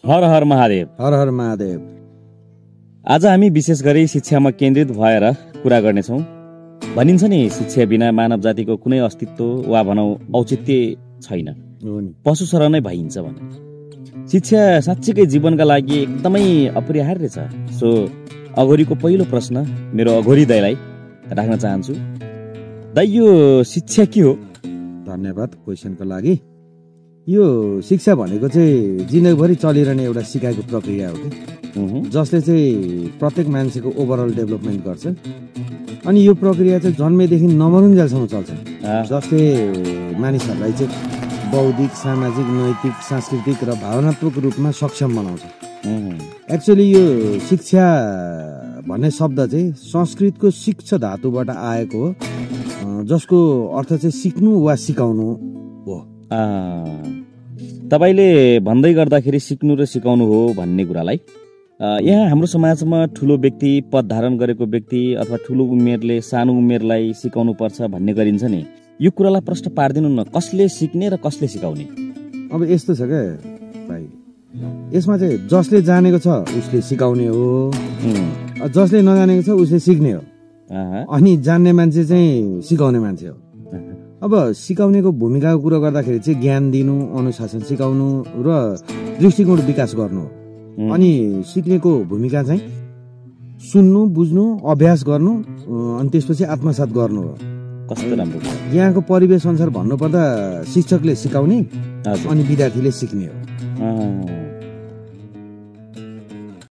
हर हर महादेव। हर हर महादेव। आज हामी विशेष गरी शिक्षामा केन्द्रित भएर कुरा गर्नेछौँ। भनिन्छ नि शिक्षा बिना मानव जातिको कुनै अस्तित्व वा भनौँ औचित्य छैन, पशु सरह नै भइन्छ भने। शिक्षा साँच्चीकै जीवनका लागि एकदमै अपरिहार्य छ। सो अघोरीको पहिलो प्रश्न मेरो अघोरी दाइलाई राख्न चाहन्छु। दाइ, यो शिक्षा के हो? धन्यवाद क्वेसनको लागि। यो शिक्षा भनेको चाहिँ जिन्दगीभरि चलिरहने एउटा सिकाइको प्रक्रिया हो कि जसले चाहिँ प्रत्येक मान्छेको ओभरअल डेभलपमेन्ट गर्छ। अनि यो प्रक्रिया चाहिँ जन्मेदेखि नमरुन्जेलसम्म चल्छ, जसले मानिसहरूलाई चाहिँ बौद्धिक, सामाजिक, नैतिक, सांस्कृतिक र भावनात्मक रूपमा सक्षम बनाउँछ। एक्चुअली यो शिक्षा भन्ने शब्द चाहिँ संस्कृतको शिक्षा धातुबाट आएको हो, जसको अर्थ चाहिँ सिक्नु वा सिकाउनु हो। तपाईले भन्दै गर्दाखेरि सिक्नु र सिकाउनु हो भन्ने कुरालाई यहाँ हाम्रो समाजमा ठुलो व्यक्ति, पद धारण गरेको व्यक्ति अथवा ठुलो उमेरले सानो उमेरलाई सिकाउनु पर्छ भन्ने गरिन्छ नि, यो कुरालाई प्रश्न पार्दिनु न, कसले सिक्ने र कसले सिकाउने? अब यस्तो छ क्या भाइ, यसमा चाहिँ जसले जानेको छ उसले सिकाउने हो, जसले नजानेको छ उसले सिक्ने हो, अनि जान्ने मान्छे चाहिँ सिकाउने मान्छे हो। अब सिकाउनेको भूमिकाको कुरा गर्दाखेरि चाहिँ ज्ञान दिनु, अनुशासन सिकाउनु र दृष्टिकोण विकास गर्नु हो। अनि सिक्नेको भूमिका चाहिँ सुन्नु, बुझ्नु, अभ्यास गर्नु, अनि त्यसपछि आत्मसात गर्नु हो। कस्तो राम्रो। यहाँको परिवेश अनुसार भन्नुपर्दा शिक्षकले सिकाउने अनि विद्यार्थीले सिक्ने हो।